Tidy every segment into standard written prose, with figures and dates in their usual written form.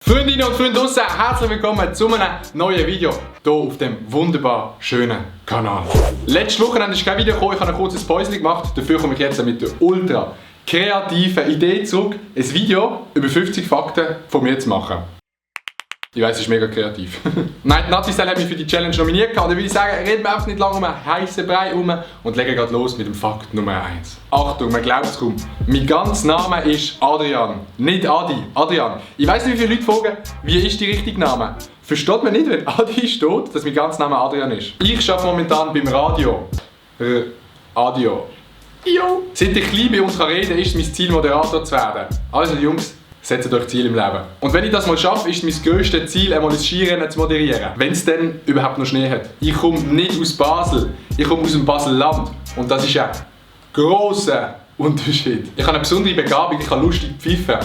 Freundinnen und Freunde draussen, herzlich willkommen zu einem neuen Video hier auf dem wunderbar schönen Kanal. Letzte Woche ist kein Video gekommen, ich habe ein kurzes Päuschen gemacht, dafür komme ich jetzt mit der ultra kreativen Idee zurück, ein Video über 50 Fakten von mir zu machen. Ich weiss, es ist mega kreativ. Nein, die Nazi-Style hat mich für die Challenge nominiert und dann würde ich sagen, reden wir einfach nicht lange um einen heißen Brei herum und legen gerade los mit dem Fakt Nummer 1. Achtung, man glaubt es kaum. Mein ganzer Name ist Adrian, nicht Adi, Adrian. Ich weiss nicht, wie viele Leute fragen, wie ist der richtige Name? Versteht man nicht, wenn Adi steht, dass mein ganzer Name Adrian ist. Ich arbeite momentan beim Radio. Radio. Jo. Seit ich klein bei uns reden kann, ist mein Ziel, Moderator zu werden. Also Jungs, setzt euch Ziel im Leben. Und wenn ich das mal schaffe, ist mein grösstes Ziel, einmal ein Skirennen zu moderieren. Wenn es dann überhaupt noch Schnee hat. Ich komme nicht aus Basel, ich komme aus dem Baselland. Und das ist ein grosser Unterschied. Ich habe eine besondere Begabung, ich kann lustig pfeifen.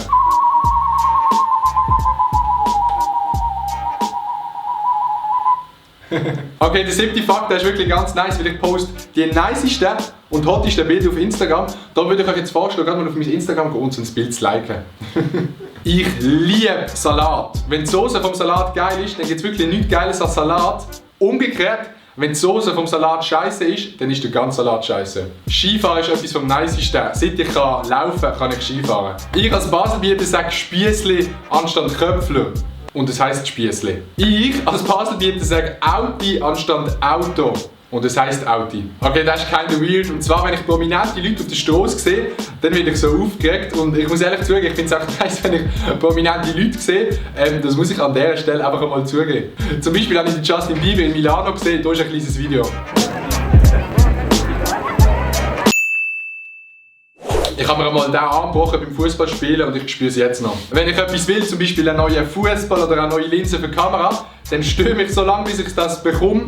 Okay, der 7. Fakt, der ist wirklich ganz nice, weil ich poste die nicesten und hottesten Bilder auf Instagram. Da würde ich euch jetzt vorschlagen, gerade mal auf mein Instagram gehen und so ein Bild zu liken. Ich liebe Salat. Wenn die Soße vom Salat geil ist, dann gibt es wirklich nichts Geiles als Salat. Umgekehrt, wenn die Soße vom Salat scheiße ist, dann ist der ganze Salat scheiße. Skifahren ist etwas vom Nicesten. Seit ich laufen kann ich Skifahren. Ich als Baselbieter sage Spiessli anstatt Köpfler. Und das heisst Spiessli. Ich als Baselbieter sage Auti anstatt Auto. Und das heisst Auti. Okay, das ist kinda weird. Und zwar, wenn ich prominente Leute auf der Straße sehe, dann werde ich so aufgeregt. Und ich muss ehrlich zugeben, ich finde es auch nice, wenn ich prominente Leute sehe. Das muss ich an dieser Stelle einfach einmal zugeben. Zum Beispiel habe ich den Justin Bieber in Milano gesehen. Da ist ein kleines Video. Ich habe mir einmal den Arm gebrochen beim Fußballspielen und ich spüre es jetzt noch. Wenn ich etwas will, zum Beispiel einen neuen Fußball oder eine neue Linse für die Kamera, dann störe mich so lange, bis ich das bekomme.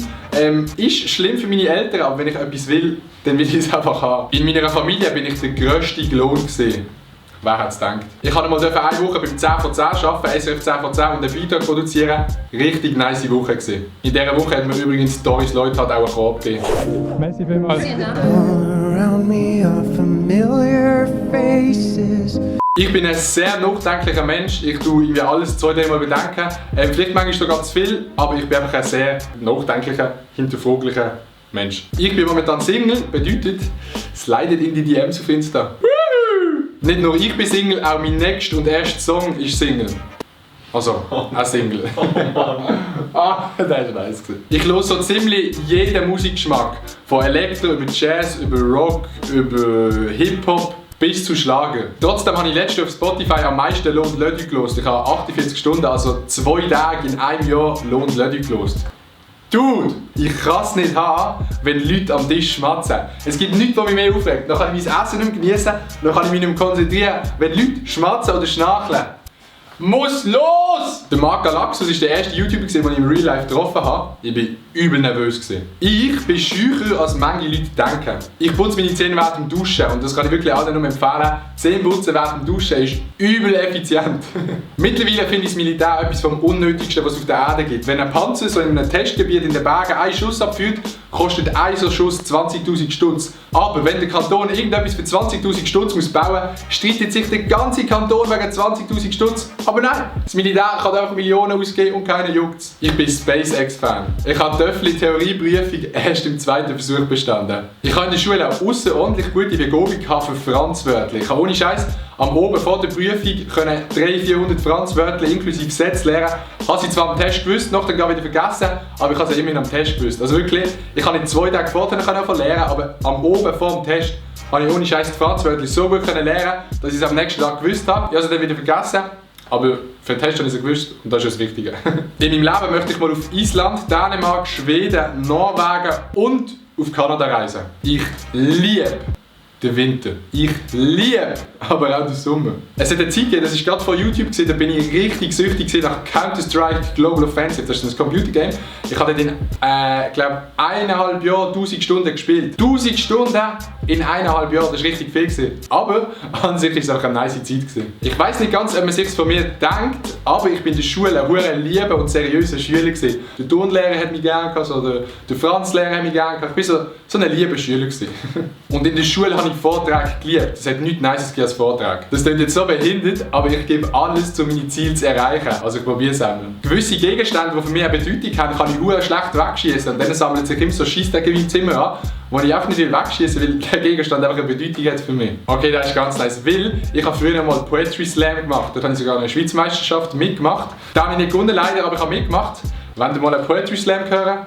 Ist schlimm für meine Eltern, aber wenn ich etwas will, dann will ich es einfach haben. In meiner Familie bin ich der grösste Klon gewesen. Wer hätte es gedacht? Ich durfte mal eine Woche beim 10 von 10 arbeiten, SRF 10 von 10 und einen Beitrag produzieren. Richtig nice Woche gewesen. In dieser Woche hat mir übrigens Doris Lloyd auch einen Korb gegeben. Merci vielmals. Ich bin ein sehr nachdenklicher Mensch. Ich tue irgendwie alles 2-3 Mal bedenken. Vielleicht manchmal sogar zu viel, aber ich bin einfach ein sehr nachdenklicher, hinterfraglicher Mensch. Ich bin momentan Single, bedeutet, slidet in die DMs auf Insta. Nicht nur ich bin Single, auch mein nächster und erster Song ist Single. Also, auch Single. Das war nice. Ich höre so ziemlich jeden Musikgeschmack. Von Elektro über Jazz, über Rock, über Hip-Hop bis zu Schlager. Trotzdem habe ich letztens auf Spotify am meisten Lohn Lödi gehört. Ich habe 48 Stunden, also 2 Tage in einem Jahr Lohn Lödi gehört. Dude, ich kann es nicht haben, wenn Leute am Tisch schmatzen. Es gibt nichts, was mich mehr aufregt. Dann kann ich mein Essen nicht mehr genießen, dann kann ich mich nicht mehr konzentrieren. Wenn Leute schmatzen oder schnarcheln, muss los! Der Marc Galaxus war der erste YouTuber, den ich im Real Life getroffen habe. Ich war übel nervös. Ich bin scheucher, als manche Leute denken. Ich putze meine Zähne während dem Duschen und das kann ich wirklich allen nur empfehlen. Zähneputzen während dem Duschen ist übel effizient. Mittlerweile finde ich das Militär etwas vom Unnötigsten, was es auf der Erde gibt. Wenn ein Panzer so in einem Testgebiet in den Bergen einen Schuss abführt, kostet ein so Schuss 20'000 Stutz. Aber wenn der Kanton irgendetwas für 20'000 Stutz muss bauen, streitet sich der ganze Kanton wegen 20'000 Stutz. Aber nein, das Militär kann einfach Millionen ausgeben und keiner juckt's. Ich bin SpaceX-Fan. Ich habe die Töffli-Theorieprüfung erst im 2. Versuch bestanden. Ich habe in der Schule auch außerordentlich gute Begabung für Franzwörter. Ich habe ohne Scheiß am Oben vor der Prüfung 300-400 Franzwörter inklusive Sätze lernen. Ich habe sie zwar am Test gewusst, noch dann wieder vergessen, aber ich habe sie immerhin am Test gewusst. Also wirklich, ich kann nicht 2 Tage vorher lernen, aber am Oben vor dem Test habe ich ohne Scheiß die Franzwörter so gut lernen, dass ich es am nächsten Tag gewusst habe. Ich habe sie dann wieder vergessen. Aber für den Test habe ich es gewusst und das ist das Wichtige. In meinem Leben möchte ich mal auf Island, Dänemark, Schweden, Norwegen und auf Kanada reisen. Ich liebe den Winter. Ich liebe aber auch den Sommer. Es hat eine Zeit gegeben, das ist gerade vor YouTube gesehen, da bin ich richtig süchtig nach Counter-Strike Global Offensive. Das ist ein Computergame. Ich habe dort in, glaube 1,5 Jahre 1000 Stunden gespielt. 1000 Stunden in 1,5 Jahren, das war richtig viel gewesen. Aber an sich war es auch eine nice Zeit gewesen. Ich weiss nicht ganz, ob man sich von mir denkt, aber ich bin in der Schule ein hure lieber und seriöser Schüler gewesen. Der Turnlehrer hat mich gerne gehabt, so der Franzlehrer hat mich gerne gehabt. Ich war so ein lieber Schüler gewesen. Und in der Schule habe ich Vorträge geliebt. Das hat nichts Nices als Vortrag. Das klingt jetzt so behindert, aber ich gebe alles, um meine Ziele zu erreichen. Also ich probiere es einmal. Gewisse Gegenstände, die für mich eine Bedeutung haben, kann ich hure schlecht wegschießen. Und dann sammeln sich immer so Scheissdecke in meinem Zimmer an, wo ich einfach nicht wegschießen will, weil der Gegenstand einfach eine Bedeutung hat für mich. Okay, das ist ganz nice, weil ich habe früher mal Poetry Slam gemacht. Dort habe ich sogar eine Schweizmeisterschaft mitgemacht. Da habe ich nicht gewonnen leider, aber ich habe mitgemacht. Wenn ihr mal einen Poetry Slam hören,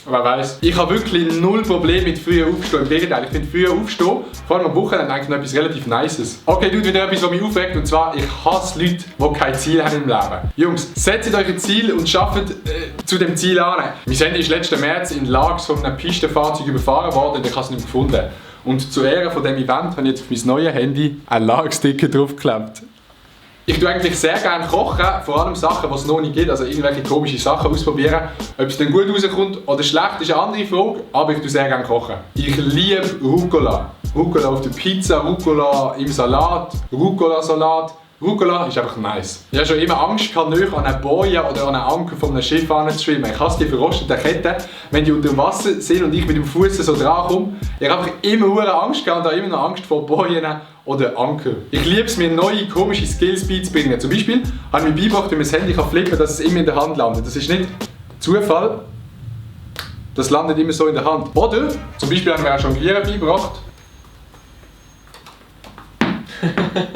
wer weiß. Ich habe wirklich null Probleme mit früher aufstehen. Im Gegenteil, ich finde früher aufstehen, vor allem am Wochenende, eigentlich noch etwas relativ Nices. Okay, tut wieder etwas, was mich aufregt, und zwar, ich hasse Leute, die kein Ziel haben im Leben. Jungs, setzt euch ein Ziel und schafft zu dem Ziel an. Mein Handy ist letzten März in Lags von einem Pistenfahrzeug überfahren worden und ich habe es nicht mehr gefunden. Und zur Ehre von diesem Event habe ich jetzt auf mein neues Handy einen Lags-Sticker draufgeklebt. Ich tue eigentlich sehr gerne kochen, vor allem Sachen, die es noch nicht gibt, also irgendwelche komischen Sachen ausprobieren. Ob es dann gut rauskommt oder schlecht, ist eine andere Frage, aber ich tue sehr gerne kochen. Ich liebe Rucola. Rucola auf der Pizza, Rucola im Salat, Rucola-Salat. Rucola ist einfach nice. Ich habe schon immer Angst gehabt, näher an eine Boje oder an einen Anker von einem Schiff anzuschwimmen. Ich hasse die verrosteten Ketten, wenn die unter Wasser sind und ich mit dem Fuß so dran komme. Ich habe einfach immer hure Angst gehabt und habe immer noch Angst vor Bojen oder Anker. Ich liebe es, mir neue komische Skills beizubringen. Zum Beispiel habe ich mir beigebracht, wie man das Handy flippen kann, dass es immer in der Hand landet. Das ist nicht Zufall. Das landet immer so in der Hand. Oder, zum Beispiel haben wir auch Jonglieren beigebracht.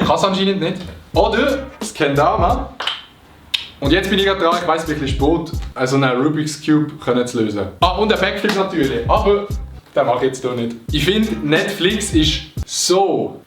Kann es anscheinend nicht. Oder das Kendama. Und jetzt bin ich gerade dran, ich weiss wirklich spät, also einen Rubik's Cube zu lösen. Ah, und ein Backflip natürlich, aber den mache ich jetzt hier nicht. Ich finde, Netflix ist so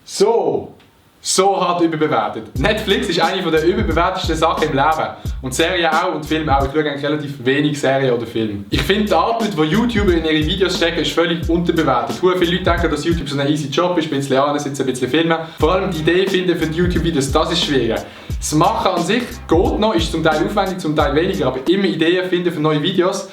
hart überbewertet. Netflix ist eine der überbewertesten Sachen im Leben. Und Serien auch und Filme auch. Ich schaue eigentlich relativ wenig Serien oder Filme. Ich finde, die Arbeit, die YouTuber in ihre Videos stecken, ist völlig unterbewertet. Viele Leute denken, dass YouTube so ein easy Job ist, ein bisschen ansitzen, ein bisschen filmen. Vor allem die Idee finden für die YouTube-Videos, das ist schwieriger. Das Machen an sich geht noch, ist zum Teil aufwendig, zum Teil weniger, aber immer Ideen finden für neue Videos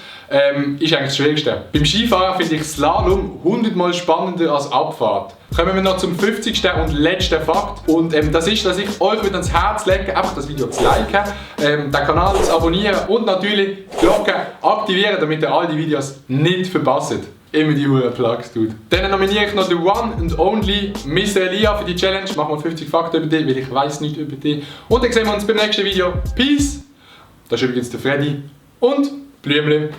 ist eigentlich das Schwierigste. Beim Skifahren finde ich Slalom 100-mal spannender als Abfahrt. Kommen wir noch zum 50. und letzten Fakt. Und das ist, dass ich euch wieder ans Herz lege, einfach das Video zu liken, den Kanal zu abonnieren und natürlich die Glocke aktivieren, damit ihr all die Videos nicht verpasst. Immer die Uhr Plugs tut. Dann nominiere ich noch den One and Only Mr. Elia für die Challenge. Machen wir 50 Fakten über dich, weil ich weiß nicht über dich. Und dann sehen wir uns beim nächsten Video. Peace! Das ist übrigens der Freddy und Blümchen.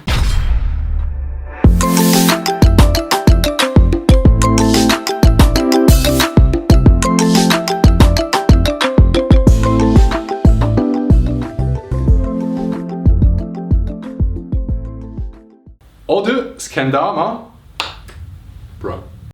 Oder das Kendama.